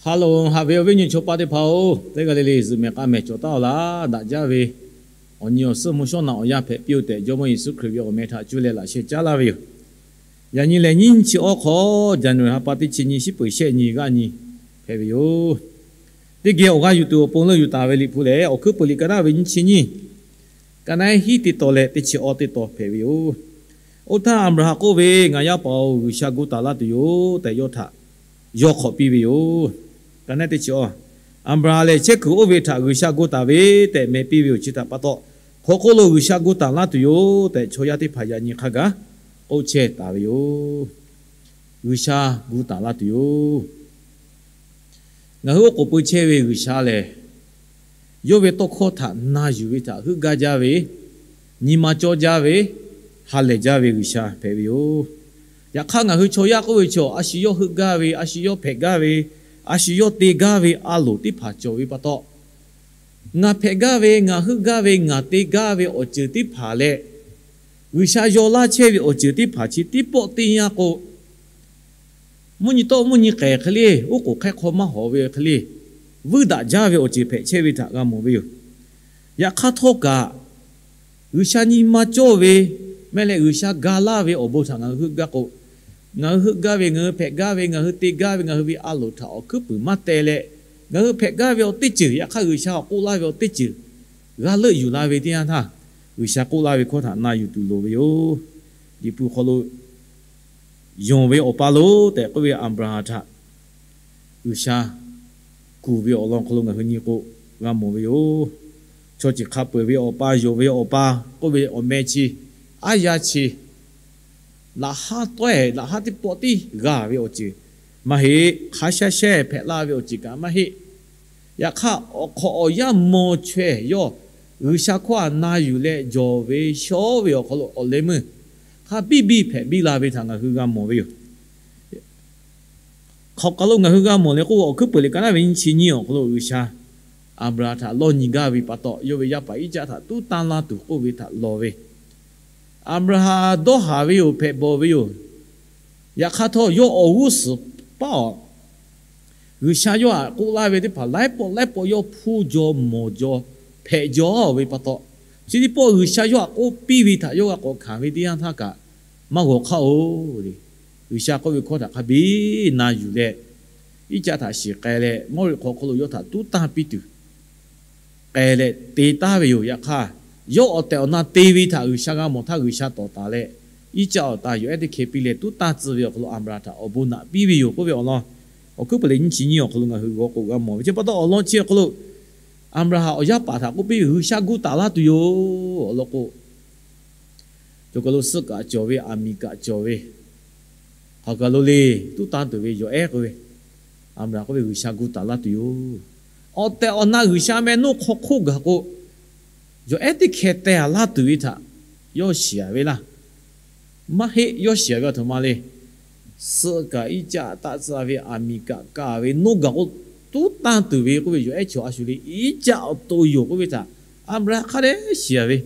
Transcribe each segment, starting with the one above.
Ha loˬ, haꞈ ve awˬ viˉ awˬ nyi chaw paˆ teˇ hpaˍ-oˬ, teˇ g'aˇ le le zuhꞈ mehˍ k'a mehˍ cawˬ taˉ-aw laˇ. Daꞈ jaˇ ve awˬ nyi awˬ suhˉ mvuhˇ shawˉ naꞈ awˬ yanˇ hpehꞈ piˇ-oˆ tehꞈ, Jawˇmawˇ Yeˍsuˆ Hkriꞈ ve awˬ meh htaꞈ cuˇ leh laꞈ sheh caˉ laˇ ve yoˬ. Yaꞈ nyi lehˬ, nyiˇ chi awˇ hk'aw, January ha pa teˇ chi nyi, shiˉ peuˍ shehˆ nyi g'aˇ nyi hpehꞈ ve yoˬ. Teˇ geh awˬ g'aˇ yuˬ tuˬ awˬ pon leuˆ yuˬ taˍ ve Liꞈ hpu lehˬ, Awˬ hkuiˉ peuˬ liꞈ ka naˆ ve nyiˇ chi nyiˇ, ka naˆ hiˉ teˇ tawn leh teˇ chi awˇ teˇ tawn hpehꞈ ve yoˬ. Oˇ htaˇ, Aˍbraˍhanˍ k'oˆ ve, Ngaˬ yaˇ paˍ-oˬ, G'uiˬsha gu taˍ laˇ tuˬ yoˬ tehꞈ, yawˇ htaꞈ yawˇ hk'awꞈ piˇ ve yoˬ. Ka naˆ teˇ chi awˇ, Aˍbraˍhanˍ lehˬ, chehˇ kuiˬ oˇ ve htaꞈ G'uiˬsha gu taˍ ve tehꞈ meh piˇ ve awˬ chi htaꞈ pa taw, hk'aw hk'oˆ lo G'uiˬsha gu taˍ laˇ tuˬ yoˬ tehꞈ, chaw yaˇ teˇ hpaˍ yaꞈ nyi hk'a gaˬ k'oˆ chehˇ taˍ ve yoˬ. G'uiˬsha gu taˍ laˇ tuˬ yoˬ. Ngaˬ hui oˉ k'oˍ pui chehˇ ve G'uiˬsha lehˬ, yawˇ ve tawˇ hkawˇ htaꞈ na yuˬ ve htaꞈ heuˆ gaˇ jaˇ ve, nyi ma cawˇ jaˇ ve, ha lehˬ jaˇ ve G'uiˬsha hpehꞈ ve yoˬ. Yaꞈ hk'aˇ, ngaˬ hui chaw yaˇ k'oˆ ve chaw, a shu yawˇ heuˆ gaˇ ve, a shu yawˇ hpehꞈ gaˇ ve, a shu yawˇ te gaˇ ve a loˍ teˇ hpaˍ cawˬ ve pa taw, ngaˬ hpehꞈ gaˇ ve, ngaˬ heuˆ gaˇ ve, ngaˬ te gaˇ ve awˬ ceuˬ teˇ hpaˍ leh, G'uiˬsha yaw laˇ chehˇ ve awˬ ceuˬ teˇ hpaˍ chi teˇ pawˆ teˇ yanˇ k'o, mvuhˇ nyi tawˆ mvuhˇ nyi k'ehˬ hk'e le, oˉ k'oˍ hk'ehˇ hk'aw maˇ hawˍ ve hk'e le, vuiˇ daꞈ jaˇ ve awˬ ceuˬ hpehꞈ chehˇ ve htaꞈ g'a mawˬ ve yoˬ. Yaꞈ hk'aˇ htawˇ kaꞈ, G'uiˬsha nyi ma cawˇ ve mehˆ leh G'uiˬsha ga laˇ ve awˬ bon htaꞈ ngaˬ hui heuˆ gaˇ k'o, ngaˬ hui heuˆ gaˇ ve, ngaˬ hui hpehꞈ gaˇ ve, ngaˬ hui te gaˇ ve, ngaˬ hui ve a loˍ htaꞈ awˬ hkuiˉ puiˍ maˇ teh leh, ngaˬ hui hpehꞈ gaˇ ve awˬ teˇ ceuˬ, yaꞈ hk'aˇ G'uiˬsha awˬ k'oˆ laˇ ve awˬ teˇ ceuˬ g'a leuˆ yuˬ la ve teˇ yanˇ htaˇ, G'uiˬsha k'oˆ laˇ ve hkawˇ htaꞈ na yuˬ tuˬ loˍ ve yoˬ. Liꞈ hpu hk'aw lo, Yonˍ ve awˬ pa loˬ tehꞈ k'oˆ ve Aˍbraˍhanˍ htaꞈ G'uiˬsha kuˬ ve awˬ lawn hk'aw lo ngaˬ hui nyi k'o, g'a mawˬ ve yoˬ. Chaw ceuˬ hk'a peu-eˬ ve awˬ pa, yonˍ ve awˬ pa k'oˆ ve awˬ meh chi, aˉ yaˇ chi, laꞈ haˉ tawehˬ laꞈ haˉ teˇ pawˆ tiˉ g'a ve awˬ ceuˬ maˇ heˆ. Hk'a shaˉ shaˉ hpehꞈ la ve awˬ ceuˬ kaꞈ maˇ heˆ. Yaꞈ hk'aˇ, awˬ hk'awꞈ awˬ yanˇ maw chaweh yawˇ G'uiˬsha hkawˇ htaꞈ na yuˬ leh jawˬ ve shawˉ ve awˬ hk'aw lo awˬ leh meuˇ hk'a biˇ biˇ hpehꞈ biˇ la ve htaꞈ ngaˬ hui g'a mawˬ ve yoˬ. Hk'aˬ kaˬ lo ngaˬ hui g'a mawˬ le k'oˆ, Awˬ hkuiˉ peuˬ liꞈ ka naˆ ve nyiˇ chi nyiˇ awˬ hk'aw lo G'uiˬsha Aˍbraˍhanˍ htaꞈ lawˇ nyi gaˇ ve pa taw, yawˇ ve yaˇ paˍ Iˉcaˆ htaꞈ tuˉ tanˇ laˇ tuˬ k'oˆ ve htaꞈ lawˬ ve, Aˍbraˍhanˍ dawˇ haˍ ve yoˬ, hpehꞈ bawˬ ve yoˬ. Yaꞈ hk'aˇ htawˇ, yawˇ awˬ g'uˇ suhˍ paˆ awˬ G'uiˬsha yawˇ htaꞈ k'oˆ laˇ ve teˇ hpaˍ laiˉ pawˆ laiˉ pawˆ yawˇ hpuˇ jaw mawˬ jaw hpehꞈ jaw ve pa taw, chi teˇ pawˆ G'uiˬsha yawˇ htaꞈ k'oˆ piˇ ve htaꞈ yawˇ g'a k'awꞈ hkanˍ ve teˇ yanˇ htaˇ kaꞈ, maˇ g'awˬ hk'aˇ-oˬ le. G'uiˬsha k'oˆ ve hkawˇ htaꞈ hk'a biˇ na yuˬ leh, Iˉcaˆ htaꞈ shiˍ k'ai leh, Mawˇriˆ hk'aw hk'oˆ lo yawˇ htaꞈ tuˉ tanˇ piˇ tuˬ k'ai leh te taˍ ve yoˬ. Yaꞈ hk'aˇ, yawˇ awˬ tehˬ awˬ na te ve htaꞈ G'uiˬsha g'a mawˬ htaˇ, G'uiˬsha tawˍ taˍ leh, Iˉcaˆ awˬ ta yawˬ ehˉ teˇ hkeh piˇ leh tuˉ tanˇ tcuh ve awˬ hk'aw lo Aˍbraˍhanˍ htaꞈ awˬ bon naꞈ piˇ ve yoˬ k'oˆ ve awˬ lawn, Awˬ hkuiˉ peuˬ liꞈ nyiˇ chi nyiˇ awˬ hk'aw lo ngaˬ hui g'aw k'o g'a mawˬ ve. Chi pa taw, awˬ lawn chi awˬ hk'aw lo Aˍbraˍhanˍ awˬ yaˇ paˍ htaꞈ k'oˆ piˇ ve, G'uiˬsha gu taˍ laˇ tuˬ yoˬ. Awˬ lawn k'o, cawˬ kaˬ lo suhˆ kaꞈ cawˬ ve, aˬ miˍ kaꞈ cawˬ ve, hk'aˬ kaˬ lo le, tuˉ tanˇ tuˬ ve yawˬ ehˉ k'oˆ ve, Aˍbraˍhanˍ k'oˆ ve, G'uiˬsha gu taˍ laˇ tuˬ yoˬ. Awˬ tehˬ awˬ na G'uiˬsha meh nuˇ hk'aw hk'oˆ gaˬ k'o, yawˬ ehˉ teˇ hkeh teh laˇ tuˬ ve htaꞈ yawˇ shiˍ-a ve laˇ. Maˇ heˆ, yawˇ shiˍ-a ve aˬ htoꞈ ma le. Suhˆ kaꞈ Iˉcaˆ taˆ tcuh ve, aˬ miˍ kaꞈ kaˇ ve, nuˇ gaˬ k'o tuˉ tanˇ tuˬ ve k'oˆ ve yawˬ ehˉ chaw a shu le, Iˉcaˆ awˬ to yoˬ k'oˆ ve htaꞈ Aˍbraˍhanˍ hk'a dehꞈ shiˍ-a ve.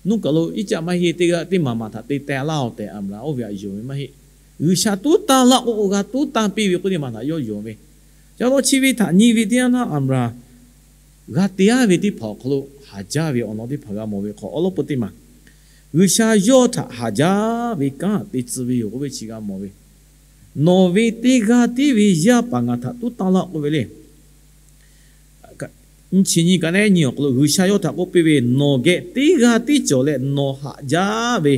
Nuˇ kaˬ lo Iˉcaˆ maˇ heˆ, teˇ g'aˇ teˇ maˍ maˬ htaꞈ te teh laˇ-oˬ tehꞈ Aˍbraˍhanˍ oˇ ve htaꞈ yonˍ ve maˇ heˆ. G'uiˬsha tuˉ tanˇ laˇ k'o, g'a tuˉ tanˇ piˇ ve k'oˆ teˇ maˬ htaꞈ yawˇ yonˍ ve. Ca law chi ve htaꞈ nyi ve teˇ yanˇ htaˇ, Aˍbraˍhanˍ g'a te-a ve teˇ hpaˍ awˬ hk'aw lo haˍ jaˇ ve awˬ lawn teˇ hpaˍ g'a mawˬ ve hk'aw, awˬ lawn peu teˇ maˬ G'uiˬsha yawˇ htaꞈ haˍ jaˇ ve kanˉ te tcuh ve yoˬ k'oˆ ve chi g'a mawˬ ve. Nawˬ ve teˇ g'aˇ tiˉ ve yaˇ paˍ ngaˬ htaꞈ tuˉ tanˇ laˇ k'oˆ ve le. Nyiˇ chi nyiˇ ka naˆ nyiˇ awˬ hk'aw lo G'uiˬsha yawˇ htaꞈ k'oˆ piˇ ve, Nawˬ geh teˇ g'aˇ tiˉ cawˬ leh nawˬ haꞈ jaˇ ve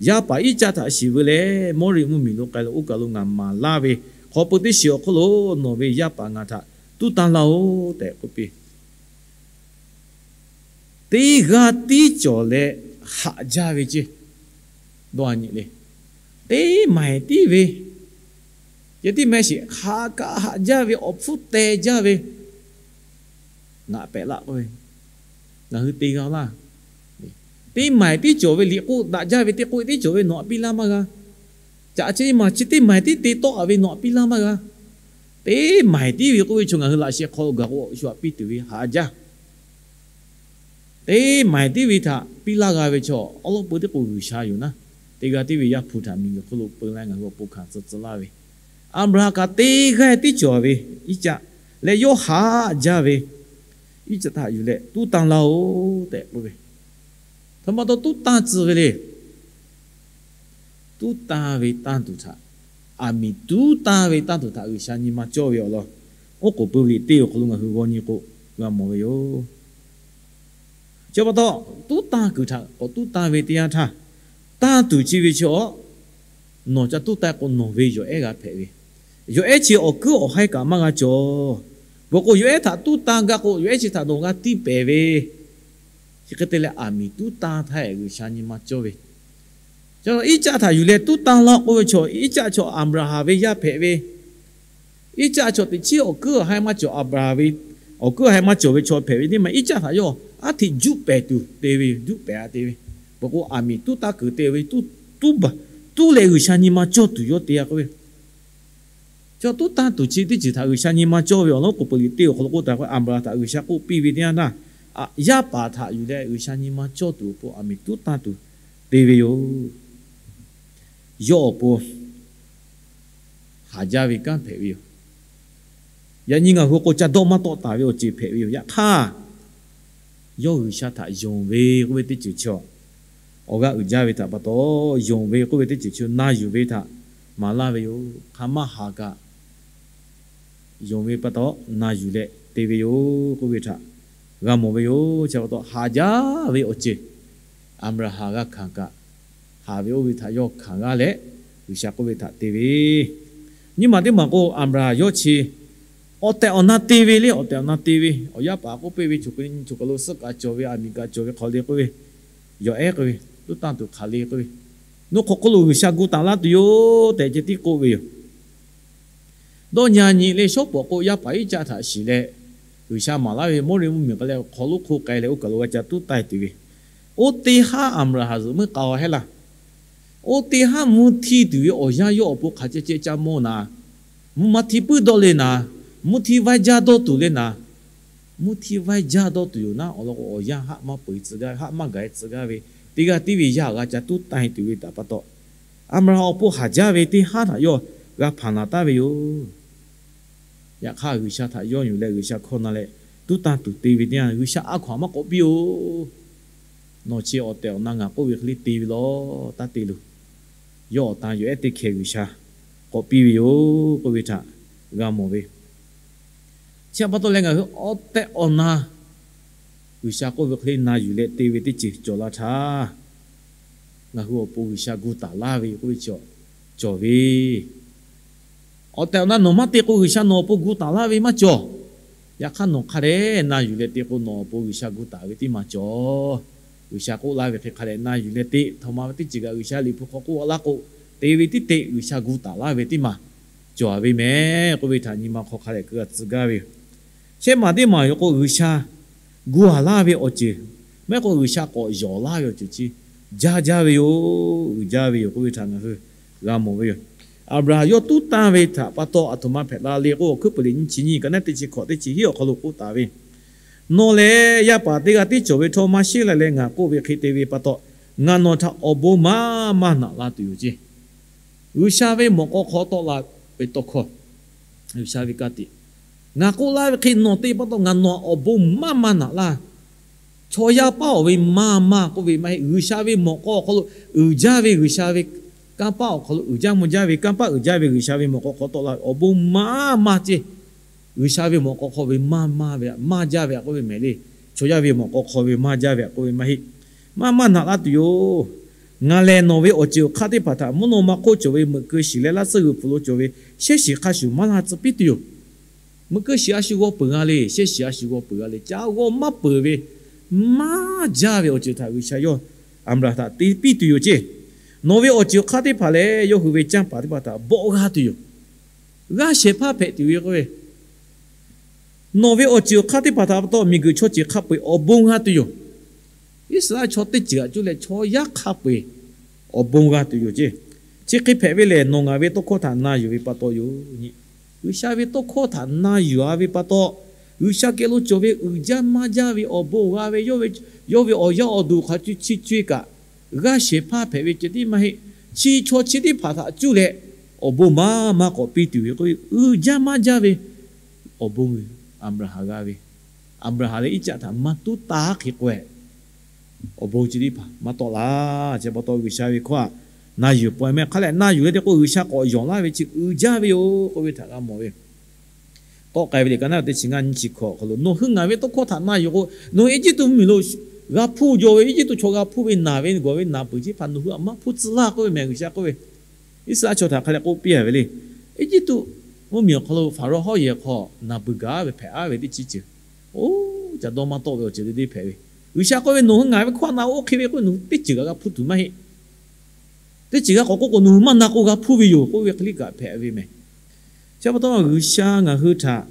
yaˇ paˍ Iˉcaˆ htaꞈ shiˍ veu leh, Mawˇriˆ mvuhˇmiˬ lo k'ai leh oˇ kaˬ lo ngaˬ maˍ laˇ ve hk'aw peu teˇ shiˍ awˬ hk'oˆ lo nawˬ ve yaˇ paˍ ngaˬ htaꞈ tuˉ tanˇ laˇ-oˬ tehꞈ k'oˆ piˇ. Teˇ g'aˇ tiˉ cawˬ leh haꞈ jaˇ ve ceˇ. Dawˇ-a nyi le. Teˇ maiˍ tiˉ ve, yehˬ tiˉ mehˆ shiˍ hk'a kaꞈ haꞈ jaˇ ve, awˬ hpfuhˇ teh jaˇ ve, ngaˬ pehꞈ laˇ k'oˆ ve, ngaˬ hui te g'a laˇ. Teˇ maiˍ tiˉ cawˬ ve liꞈ k'oˆ daꞈ jaˇ ve teˇ k'oˆ tiˉ cawˬ ve nawˬ htaꞈ piˇ laˇ maˇ g'a. Caꞈ chi maˬ chi teˇ maiˍ tiˉ te tawˆ-a ve nawˬ htaꞈ piˇ laˇ maˇ g'a. Teˇ maiˍ tiˉ ve k'oˆ ve chaw ngaˬ hui laꞈ sheh hk'aw lo gaˬ k'o shu htaꞈ piˇ tuˬ ve haꞈ jaˇ. Teˇ maiˍ tiˉ ve htaꞈ piˇ laˇ g'a ve chaw awˉ lawˉ peu teˇ k'o G'uiˬsha yoˬ naˉ. Teˇ g'aˇ tiˉ ve Yaˇ hpu htaꞈ miˬguiˬ hk'oˆ lo peu leh ngaˬ hui awˬ pon hkanˍ tcuh tcuh laˇ ve, Aˍbraˍhanˍ kaꞈ te g'aˇ tiˉ cawˬ ve Iˉcaˆ leh yawˇ haꞈ jaˇ ve Iˉcaˆ htaꞈ yuˬ leh tuˉ tanˇ laˇ-oˬ tehꞈ k'oˆ ve, htaꞈ ma taw tuˉ tanˇ tcuh ve le. Tuˉ tanˇ ve tanˇ tuˬ htaꞈ, aˬ miˍ tuˉ tanˇ ve tanˇ tuˬ htaꞈ G'uiˬsha nyi ma cawˇ ve awˬ lawn, oˉ k'oˍ pui ve liꞈ teˇ awˬ hk'aw lo ngaˬ hui g'aw nyi k'o g'a mawˬ ve yoˬ. Chi pa taw, tuˉ tanˇ kuiˬ htaꞈ k'awꞈ tuˉ tanˇ ve teˇ yanˇ htaˇ, tanˇ tuˬ chi ve chi awˬ, nawˬ ca tuˉ tanˇ k'o nawˬ ve yawˬ ehˉ g'a hpehꞈ ve, yawˬ ehˉ chi awˬ kuiˉ awˬ haiˉ kaꞈ maˇ g'a cawˬ. Peuˬ k'o yawˬ ehˉ htaꞈ tuˉ tanˇ gaˇ k'o yawˬ ehˉ chi htaꞈ nawˬ g'a tiˇ pehˍ ve, chi hk'e te leh aˬ miˍ tuˉ tanˇ htaˇ G'uiˬsha nyi ma cawˇ ve. Iˉcaˆ htaꞈ yuˬ leh tuˉ tanˇ laˇ k'oˆ ve chaw, Iˉcaˆ chaw Aˍbraˍhanˍ ve yaˇ hpehꞈ ve, Iˉcaˆ chaw teꞈ chiˉ awˬ kuiˉ awˬ haiˉ maˇ cawˬ, Aˍbraˍhanˍ ve awˬ kuiˉ awˬ haiˉ maˇ cawˬ ve chaw hpehꞈ ve teˇ maˬ Iˉcaˆ htaꞈ yawˇ aˉ hteꞈ juˆ pehˍ tuˬ te ve, juˆ pehˍ a te ve. Peuˬ k'o aˬ miˍ tuˉ tanˇ kuiˬ te ve, tuˉ leh G'uiˬsha nyi ma cawˇ tuˬ yawˇ te a k'oˆ ve. Chaw tuˉ tanˇ tuˬ chi teˇ ceuˬ htaꞈ G'uiˬsha nyi ma cawˇ ve awˬ lawn k'oˍ peuˬ liꞈ teˇ awˬ hk'aw lo k'oˆ taˍ k'o, Aˍbraˍhanˍ htaꞈ G'uiˬsha k'oˆ piˇ ve teˇ yanˇ htaˇ, yaˇ paˍ htaꞈ yuˬ leh G'uiˬsha nyi ma cawˇ tuˬ awˬ pon aˬ miˍ tuˉ tanˇ tuˬ te ve yoˬ. Yawˇ awˬ pon haˍ jaˇ ve kanˉ hpehꞈ ve yoˬ. Yaꞈ nyi ngaˬ hui k'o ca dawˇ maˇ tawˆ taˍ ve awˬ ceuˬ hpehꞈ ve yoˬ. Yaꞈ hk'aˇ, yawˇ G'uiˬsha htaꞈ yonˍ ve k'oˆ ve teˇ ceuˬ chi awˬ g'aˇ uiˍ jaˇ ve htaꞈ pa taw, yonˍ ve k'oˆ ve teˇ ceuˬ chi na yuˬ ve htaꞈ maˍ laˇ ve yoˬ. Hk'aˬ maˇ haˍ kaꞈ yonˍ ve pa taw na yuˬ leh te ve yoˬ k'oˆ ve htaꞈ g'a mawˬ ve yoˬ. Chi pa taw haˍ jaˇ ve awˬ ceuˬ Aˍbraˍhanˍ g'a hkanˍ kaꞈ, haˍ ve oˇ ve htaꞈ yawˇ hkanˍ g'aˇ leh G'uiˬsha k'oˆ ve htaꞈ te ve. Nyiˇ maˬ teˇ maˬ k'o Aˍbraˍhanˍ yawˇ chi awˬ tehˬ awˬ na te ve le, awˬ tehˬ awˬ na te ve, awˬ yaˇ paˍ k'oˆ piˇ ve, choˬ kaˬ lo suhˉ kaꞈ cawˬ ve, aˬ miˍ kaꞈ cawˬ ve hk'aw le k'oˆ ve, yawˬ ehˉ k'oˆ ve, tuˉ tanˇ tuˬ hk'aˬ le k'oˆ ve, nawˬ hk'aˬ hk'oˆ lo G'uiˬsha gu taˍ laˇ tuˬ yoˬ tehꞈ ceh tiˉ k'oˆ ve yoˬ. Dawˇ nyi a nyi le shawˉ pawˍ k'o yaˇ paˍ Iˉcaˆ htaꞈ shiˍ leh, G'uiˬsha maˍ laˇ ve mawˇ re mvuhˇmiˬ k'ai leh hk'aw lonˉ hk'oˆ k'ai leh oˇ kaˬ lo g'a ca tuˉ tanˇ tuˬ ve, oˇ teˇ haˉ Aˍbraˍhanˍ zuhꞈ meuˇ k'a-a hehˉ laˇ. Oˇ teˇ haˉ mvuhˇ htiˇ tuˬ ve awˬ yanˇ yawˇ awˬ pon hk'aˬ ceh ceh ca mawˬ naˍ, mvuhˇ maˇ htiˇ puiˉ dawˇ le naˍ, mvuhˇ htiˇ vaiˇ jaˇ dawˇ tuˬ le naˍ, mvuhˇ htiˇ vaiˇ jaˇ dawˇ tuˬ yoˬ naˉ, awˬ lawn k'o awˬ yanˇ haˆ maˇ peu-eˬ tcuh gaˇ ve, haˆ maˇ gaˬ-e tcuh gaˇ ve, teˇ g'aˇ tiˉ ve yaˇ awˬ g'a ca tuˉ tanˇ tuˬ ve htaꞈ pa taw, Aˍbraˍhanˍ awˬ pon haˍ jaˇ ve teˇ haˉ htaꞈ yawˇ g'a hpanˍ naˍ taˍ ve yoˬ. Yaꞈ hk'aˇ G'uiˬsha htaꞈ yawˇ yuˬ leh G'uiˬsha hkawˇ na leh tuˉ tanˇ tuˬ te ve teˇ yanˇ, G'uiˬsha a hkaw-anˬ maˇ k'awꞈ piˇ-oˬ. Nawˬ chi awˬ tehˬ awˬ na ngaˬ k'oˆ ve hk'e le te ve law, taˇ te loˬ. Yawˇ awˬ tan yawˬ ehˉ teˇ hkeh G'uiˬsha k'awꞈ piˇ ve yoˬ k'oˆ ve htaꞈ g'a mawˬ ve. Chi pa taw leh ngaˬ hui awˬ tehˬ awˬ na G'uiˬsha k'oˆ ve hk'e le na yuˬ leh te ve teˇ ceuˬ cawˬ la htaˇ, ngaˬ hui awˬ pon G'uiˬsha gu taˍ laˇ ve k'oˆ ve cawˬ ve. Awˬ tehˬ awˬ na nawˬ maˇ te k'o G'uiˬsha nawˬ awˬ pon gu taˍ laˇ ve maˇ cawˬ. Yaꞈ hk'aˇ nawˬ hk'a dehꞈ na yuˬ leh te k'o nawˬ awˬ pon G'uiˬsha gu taˍ ve teˇ maˬ cawˬ. G'uiˬsha k'oˆ laˇ ve hk'e hk'a dehꞈ na yuˬ leh te, htaꞈ ma ve teˇ ceuˬ kaꞈ G'uiˬsha Liꞈ hpu hk'aw k'oˆ laˇ k'o, te ve tiˉ te G'uiˬsha gu taˍ laˇ ve teˇ maˬ cawˬ ve mehˍ k'oˆ ve htaꞈ nyi ma hk'aw hk'a dehꞈ keu g'a tcuh gaˇ ve yoˬ. Shehˆ maˬ teˇ maˬ yoˬ k'o G'uiˬsha gu a laˇ ve awˬ ceuˬ, maˇ heˆ k'o G'uiˬsha k'awꞈ yawˬ laˇ ve awˬ ceuˬ chi jaˇ jaˇ ve yoˬ, uiˍ jaˇ ve yoˬ k'oˆ ve htaꞈ ngaˬ hui g'a mawˬ ve yoˬ. Aˍbraˍhanˍ yawˇ tuˉ tanˇ ve htaꞈ pa taw aˬ htoꞈ ma hpehꞈ la le k'o, awˬ hkuiˉ puiˍ liꞈ nyiˇ chi nyiˇ ka naˉ teˇ chi hkawꞈ teˇ chi hiˉ awˬ hk'aw lo k'oˆ taˍ ve, Nawˬ lehˬ yaˇ paˍ teˇ g'aˇ tiˉ cawˬ ve htawˇ maˇ sheˉ la leh ngaˬ k'oˆ ve hk'e te ve pa taw, ngaˬ nawˬ htaꞈ awˬ bon maˇ maˇ naꞈ la tuˬ yoˬ ceˇ. G'uiˬsha ve mawꞈ k'aw hk'aw tawˆ la ve tawˇ hkawˇ, G'uiˬsha ve ka tiꞈ, ngaˬ k'oˆ laˇ ve hk'e nawˬ te pa taw ngaˬ nawˬ htaꞈ awˬ bon maˇ maˇ naꞈ laˇ. Chaw yaˇ paˉ-oˬ ve maˇ maˇ k'oˆ ve maˇ heˆ. G'uiˬsha ve mawꞈ k'aw awˬ hk'aw lo uiˍ jaˇ ve G'uiˬsha ve kanˇ paˆ awˬ hk'aw lo uiˍ jaˇ mvuh jaˇ ve kanˇ paˆ uiˍ jaˇ ve G'uiˬsha ve mawꞈ k'aw hk'aw tawˆ la ve awˬ bon maˇ maˇ ceˇ. G'uiˬsha ve mawꞈ k'aw hk'aw ve maˇ maˇ ve, maˇ jaˇ ve htaꞈ k'oˆ ve mehˍ le. Chaw yaˇ ve mawꞈ k'aw hk'aw ve maˇ jaˇ ve htaꞈ k'oˆ ve maˇ heˆ. Maˇ maˇ naꞈ laˇ tuˬ yoˬ. Ngaˬ lehˬ nawˬ ve awˬ ceuˬ awˬ hk'aˇ teˇ hpaˍ htaꞈ mvuhˇ naw ma hk'oˆ cawˬ ve meuꞈ keu shiˍ leh laˇ suhˉ g'uiˬ pfuhˍ lo cawˬ ve shehˉ shiˍ hk'a shuˍ maˇ laˇ tcuh piˇ tuˬ yoˬ. Meuꞈ keu shiˍ a shu g'aw peuˬ g'a le, shehˉ shiˍ a shu g'aw peuˬ g'a le, ca g'aw maˇ peuˬ ve maˇ jaˇ ve awˬ ceuˬ htaꞈ G'uiˬsha yawˇ Aˍbraˍhanˍ htaꞈ te piˇ tuˬ yoˬ ceˇ. Nawˬ ve awˬ ceuˬ awˬ hk'aˇ teˇ hpaˍ lehˬ yawˇ hui ve canˇ paˍ teˇ hpaˍ htaꞈ bawˆ g'a tuˬ yoˬ. G'aˇ shehˍ hpaˇ hpehꞈ tuˬ ve k'oˆ ve, nawˬ ve awˬ ceuˬ awˬ hk'aˇ teˇ hpaˍ htaꞈ pa taw miˬguiˬ chaw ceuˬ hk'a peu-eˬ awˬ bon g'a tuˬ yoˬ. Iˉsaˍreˍlaˆ chaw teˇ ceuˬ aꞈ cuˇ leh chaw yaˇ hk'a peu-eˬ awˬ bon g'a tuˬ yoˬ ceˇ. Chi hk'e hpehꞈ ve lehˬ nawˬ ngaˬ ve tawˇ hkawˇ htaꞈ na yuˬ ve pa taw yoˬ. G'uiˬsha ve tawˇ hkawˇ htaꞈ na yuˬ-a ve pa taw, G'uiˬsha geh lo cawˬ ve uiˍ jaˇ maˇ jaˇ ve awˬ bon g'a ve, yawˇ ve awˬ yaˇ awˬ duˬ hk'a co chi co-e kaꞈ g'aˇ shehˍ hpaˇ hpehꞈ ve ceh tiˉ maˇ heˆ. Chi chaw chi teˇ hpaˍ htaꞈ cuˇ leh awˬ bon maˇ maˇ k'awꞈ piˇ tuˬ ve k'oˆ ve, uiˍ jaˇ maˇ jaˇ ve awˬ bon Aˍbraˍhanˍ g'a ve, Aˍbraˍhanˍ leh Iˉcaˆ htaꞈ maˇ tuˉ taˇ hk'e k'oˆ-e, awˬ bon chi teˇ hpaˍ maˇ tawˆ la. Chi pa taw G'uiˬsha ve hkawˇ htaꞈ na yuˬ pawehˇ meh hk'a leh na yuˬ leh teˇ k'o G'uiˬsha k'awꞈ yonˍ laˇ ve chi uiˍ jaˇ ve yoˬ k'oˆ ve htaꞈ g'a mawˬ ve. K'awꞈ k'ai ve liꞈ ka naˉ teˇ chi ngaˇ nyiˇ chi hkawꞈ awˬ hk'aw lo, nawˬ hui ngaˬ ve tawˇ hkawˇ htaꞈ na yuˬ k'o, nawˬ hui Eˇjiˇtuꞈ mvuhˇmiˬ lo g'a hpuˇ jaw ve, Eˇjiˇtuꞈ chaw g'a hpuˇ ve, naˬ ve gawˬ ve naˬ peuˬ chi teˇ hpaˍ nawˬ hui htaꞈ maˇ hpuˇ tcuh laˇ k'oˆ ve meh. G'uiˬsha k'oˆ ve, Iˉsaˍreˍlaˆ chaw htaꞈ hk'a leh k'oˆ piˇ a ve le. Eˇjiˇtuꞈ mvuhˇmiˬ awˬ hk'aw lo Hpaˍrawˇ hawˉ yehˬ hk'aw naˬ peuˬ gaˬ ve hpehꞈ a ve teˇ chi ceuˬ, oˇ caˬ dawˇ maˇ tawˆ ve awˬ ceuˬ le le hpehꞈ ve. G'uiˬsha k'oˆ ve, nawˬ hui ngaˬ ve hkawˇ htaꞈ na oˇ hk'e ve k'oˆ ve, nawˬ hui teˇ ceuˬ kaꞈ g'a hpuˇ tuˬ maˇ heˆ. Teˇ ceuˬ g'a k'awꞈ k'oˆ k'o, nawˬ hui maˇ na k'o g'a hpuˇ ve yoˬ k'oˆ ve hk'e liˇ kaꞈ hpehꞈ ve meh. Chi pa taw G'uiˬsha ngaˬ hui htaꞈ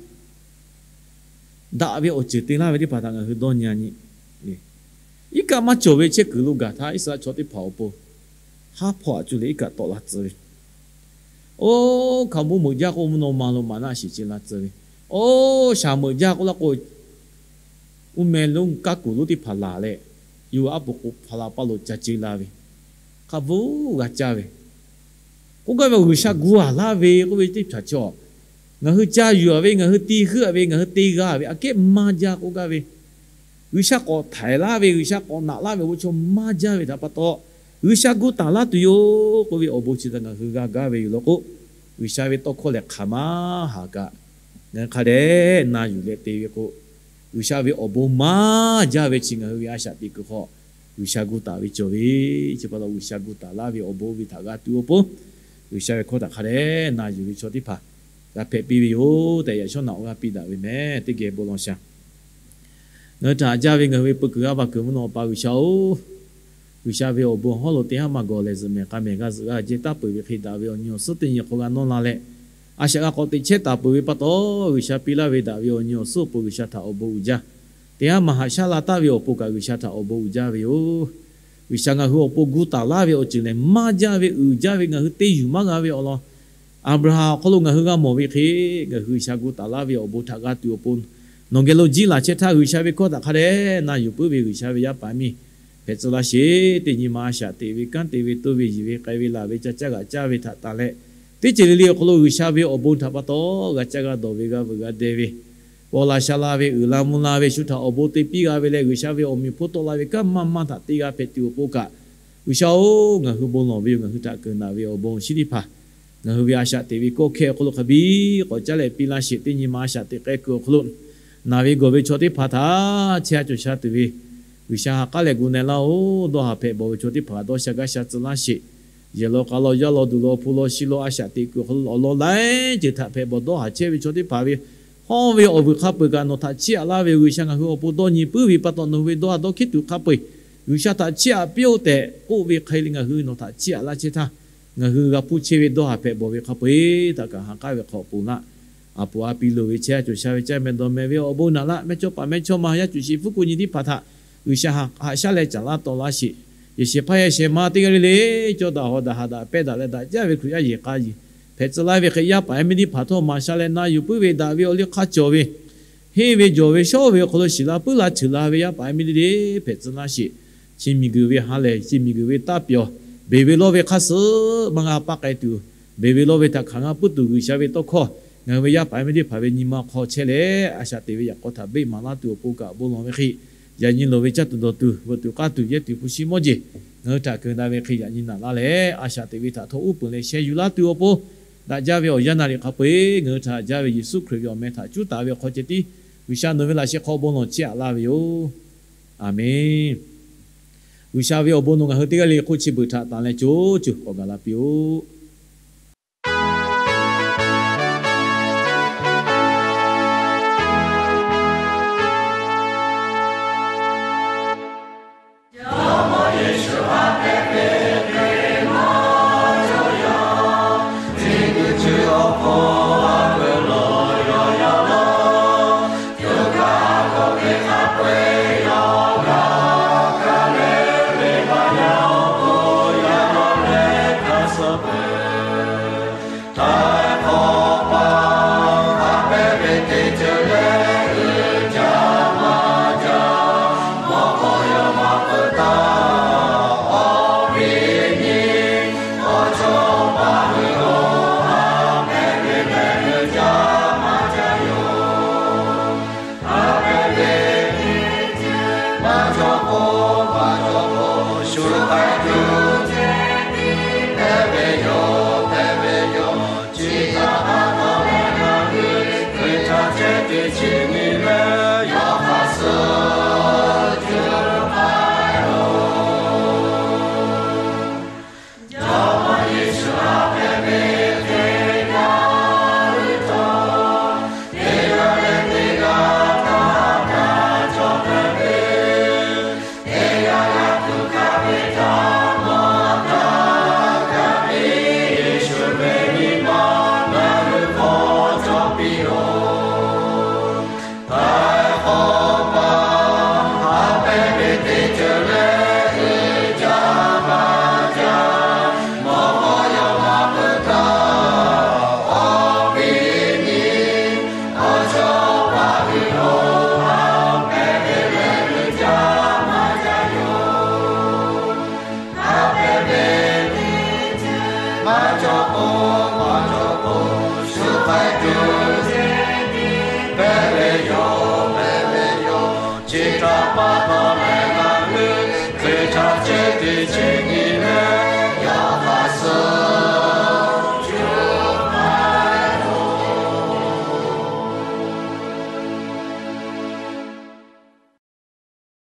daꞈ ve awˬ ceuˬ te laˇ ve teˇ hpaˍ htaꞈ ngaˬ hui dawˇ nyi a nyi. Iˉ kaˆ maˇ cawˬ ve chehˇ kuiˬ lo gaˬ htaˇ, Iˉsaˍreˍlaˆ chaw teˇ hpaˍ awˬ pon haˉ hpawˇ aꞈ cuˇ leh iˉ kaˆ tawˆ la tcuh ve, oˇ hkaoˍmonˇ meuꞈ jaˇ k'o, mvuhˇ naw ma lo maˍ naˆ shiˍ ce la tcuh ve, oˇ shaˍ meuꞈ jaˇ k'oˆ laˇ k'o, uˉ meh lonˉ kaˉ kuˬ lonˉ teˇ hpaˍ laˬ leh, yuˬ aˉ po k'o hpaˍ la paˇ lo ca ce la ve, hk'a bvuhˇ g'a caˇ ve, k'oˆ gaˇ ve, G'uiˬsha gu a laˇ ve k'oˆ ve teˇ hpaˍ chaw, ngaˬ hui ca yuˬ a ve, ngaˬ hui ti heuˆ a ve, ngaˬ hui te g'a ve aꞈ kehˉ maˇ jaˇ k'oˆ gaˇ ve, G'uiˬsha k'awꞈ htaiˍ laˇ ve, G'uiˬsha k'awꞈ naꞈ laˇ ve awˬ bon chaw maˇ jaˇ ve htaꞈ pa taw, G'uiˬsha gu taˍ laˇ tuˬ yoˬ k'oˆ ve awˬ bon chi htaꞈ ngaˬ hui g'a gaˇ ve yoˬ law k'o, G'uiˬsha ve tawˇ hkawˇ lehˬ hk'aˬ maˇ haˍ kaꞈ, ngaˬ hui hk'a dehꞈ na yuˬ leh te ve k'o, G'uiˬsha ve awˬ bon maˇ jaˇ ve chi ngaˬ hui ve a shaꞈ teꞈ kuiˬ hk'aw G'uiˬsha gu taˍ ve cawˬ ve, chi pa taw G'uiˬsha gu taˍ laˇ ve awˬ bon ve htaꞈ g'a tuˬ awˬ pon, G'uiˬsha ve hkawˇ htaꞈ hk'a dehꞈ na yuˬ ve chaw teˇ hpaˍ g'a hpehꞈ piˇ ve yoˬ tehꞈ, yaꞈ shawˉ naꞈ awˬ g'aˇ piˇ daꞈ ve meh. Teˇ geh bon lawˬ shaˍ. Ngaˬ hui htaꞈ haꞈ jaˇ ve ngaˬ hui ve peu kuiˬ g'aˇ va kuiˬ mvuhˇ naw Awˬ pa G'uiˬsha-oˬ, G'uiˬsha ve awˬ bon hawˉ lo teˇ haˉ maˇ gawˬ lehˬ, zuhꞈ mehˍ k'a mehˍ g'a zuhꞈ g'a jehˇ taˉ peuˬ ve hk'e daꞈ ve awˬ nyi awˬ suhˉ teˇ nyi hk'aw g'a nawˇ la leh, a shaꞈ g'a k'awꞈ teꞈ chehˇ taˍ peuˬ ve pa taw, G'uiˬsha piˇ laˇ ve daꞈ ve awˬ nyi awˬ suhˉ awˬ pon G'uiˬsha htaꞈ awˬ bon uiˍ jaˇ. Teˇ haˉ maˇ haꞈ shaˉ la taˍ ve awˬ pon kaꞈ G'uiˬsha htaꞈ awˬ bon uiˍ jaˇ ve yoˬ. G'uiˬsha ngaˬ hui awˬ pon gu taˍ laˇ ve awˬ ceuˬ lehˬ maˇ jaˇ ve, uiˍ jaˇ ve, ngaˬ hui te yuˬ maˇ g'a ve awˬ lawn Aˍbraˍhanˍ awˬ hk'aw lo ngaˬ hui g'a mawˬ ve hk'e, ngaˬ hui G'uiˬsha gu taˍ laˇ ve awˬ bon htaꞈ g'a tuˬ awˬ pon, nawˬ geh lo jiˇ laˬ chehˇ htaˇ G'uiˬsha ve hkawˇ htaꞈ hk'a dehꞈ na yuˬ puiˉ ve G'uiˬsha ve yaˇ paˍ miˇ hpehꞈ tcuh laˇ sheˍ. Teˇ nyi ma a shaꞈ teꞈ ve, kanˉ te ve, toˇ ve, yiˬ ve, k'ai ve, laˬ ve, ca caˇ g'aꞈ caˇ ve htaꞈ tanˬ leh, teˇ ceuˬ le le awˬ hk'aw lo G'uiˬsha ve awˬ bon htaꞈ pa taw g'a caˇ g'a dawˬ ve, g'a veuꞈ g'a deh ve, paw la sha la ve, uiˍ la mvuh la ve, shu htaꞈ awˬ bon te piˇ g'a ve leh, G'uiˬsha ve awˬ meꞈ awˬ hponˇ tawˆ la ve kanˉ maˇ maˇ htaꞈ te g'a hpehꞈ tuˬ awˬ pon kaꞈ, G'uiˬsha-oˬ, ngaˬ hui bon lawˬ ve yoˬ. Ngaˬ hui htaꞈ keunˍ daꞈ ve awˬ bon chi teˇ hpaˍ ngaˬ hui ve a shaꞈ teꞈ ve kawˆ hkehˇ awˬ hk'aw lo hk'a biˇ k'awꞈ caˉ leh piˇ laˇ sheˍ. Teˇ nyi ma a shaꞈ teꞈ k'ai kuiˬ awˬ hk'aw lo naˬ ve gawˬ ve chaw teˇ hpaˍ htaꞈ chehˇ a cawˬ sha tuˬ ve G'uiˬsha ha k'aˉ leh gu na laˇ-oˬ. Dawˇ haˍ hpehꞈ bawˬ ve chaw teˇ hpaˍ dawˇ sha gaˇ sha tcuh laˇ sheˍ. Yehˬ law k'a law, yaˇ law duˬ law, hpu law shi law, a shaꞈ teꞈ kuiˬ awˬ hk'aw lo awˬ lawn laiˉ ceuˬ htaꞈ hpehꞈ bawˬ dawˇ haˍ chehˇ ve chaw teˇ hpaˍ ve hawˇ ve awˬ vuiˬ hk'a peu-eˬ kaꞈ nawˬ htaꞈ chiˇ aꞈ laˇ ve yoˬ. G'uiˬsha ngaˬ hui awˬ pon dawˇ nyi puiˉ ve pa taw, nawˬ hui ve dawˇ haˍ dawˇ hkiˉ tuˬ hk'a peu-eˬ G'uiˬsha htaꞈ chiˇ aꞈ piˇ-oˆ tehꞈ k'oˆ ve hk'e le, ngaˬ hui nawˬ htaꞈ chiˇ aꞈ laˇ chehˇ htaˇ, ngaˬ hui g'a hpuˇ chehˇ ve dawˇ haˍ hpehꞈ bawˬ ve hk'a peu-eˬ htaꞈ kaꞈ ha k'aˉ ve hk'aw ponˬ laˇ. A poˍ a pi loˍ ve chehˇ a cawˬ sha ve caˇ meh dawˬ meh ve awˬ bon naꞈ laˇ. Mehˇ chawˇ paˍ mehˇ chawˇ ma yaˇ cuˬ sheˍ hpuˉ k'o nyi teˇ hpaˍ htaꞈ G'uiˬsha haꞈ shaˉ leh caˍ laˇ tawˆ laˇ sheˍ. Yehˬ shehˍ hpaˇ yehˬ shehˍ ma teˇ g'aˇ le le cawˇ daꞈ hawˍ daꞈ haꞈ daꞈ pehˇ daꞈ leh daꞈ jaˇ ve Hkriꞈ yaˇ yehˬ k'a yehˬ hpehꞈ tcuh laˇ ve hk'e, yaˇ paˍ yaˇ miˇ teˇ hpaˍ htawˇ maˍ sha leh na yuˬ puiˉ ve daꞈ ve awˬ liˇ hk'a cawˬ ve, henˇ ve jawˬ ve shawˉ ve awˬ hk'aw lo shiˍ la puiˉ la cheuˬ la ve yaˇ paˍ yaˇ miˇ teˇ deˇ hpehꞈ tcuh laˇ sheˍ. Chi miˬguiˬ ve ha lehˬ, chi miˬguiˬ ve taˇ pyawˬ, beˬ ve lawˇ ve hk'a suhˉ maˇ g'a paˇ k'ai tuˬ, beˬ ve lawˇ ve htaꞈ hkanˍ g'a puiˉ tuˬ G'uiˬsha ve tawˇ hkawˇ ngaˬ hui ve yaˇ paˍ yaˇ miˇ teˇ hpaˍ ve nyi ma hk'aw chehˇ leh, a shaꞈ teꞈ ve yaꞈ k'aw htaꞈ beˆ maˍ laˇ tuˬ awˬ pon kaꞈ bon lawˬ ve hk'e, yaꞈ nyi loˍ ve caˇ tuˬ dawˬ tuˬ, veuꞈ tuˬ k'aˇ tuˬ, yehˇ tuˬ hpu shi mawˇ jeˬ ngaˬ hui htaꞈ keunˍ daꞈ ve hk'e yaꞈ nyi naꞈ laˇ leh, a shaꞈ teꞈ ve htaꞈ htawˇ uˉ peunˍ leh sheh yuˬ laˇ tuˬ awˬ pon, daꞈ jaˇ ve awˬ yanˇ naˍ riˍ hk'a peu-eˬ ngaˬ hui htaꞈ haꞈ jaˇ ve Yeˍsuˆ Hkriꞈ ve awˬ meh htaꞈ cuˉ taˍ ve awˬ hk'aw ceh tiˉ G'uiˬsha nawˬ ve laꞈ sheh hk'aw bon lawˬ chiˇ aꞈ laˇ ve yoˬ. Aˍmenˍ. G'uiˬsha ve awˬ bon nawˬ ngaˬ hui teˇ g'aˇ le hk'oˆ chi beuꞈ htaꞈ tanˬ leh co co k'awꞈ gaˬ la piˇ-oˆ. a cawˬ k'o,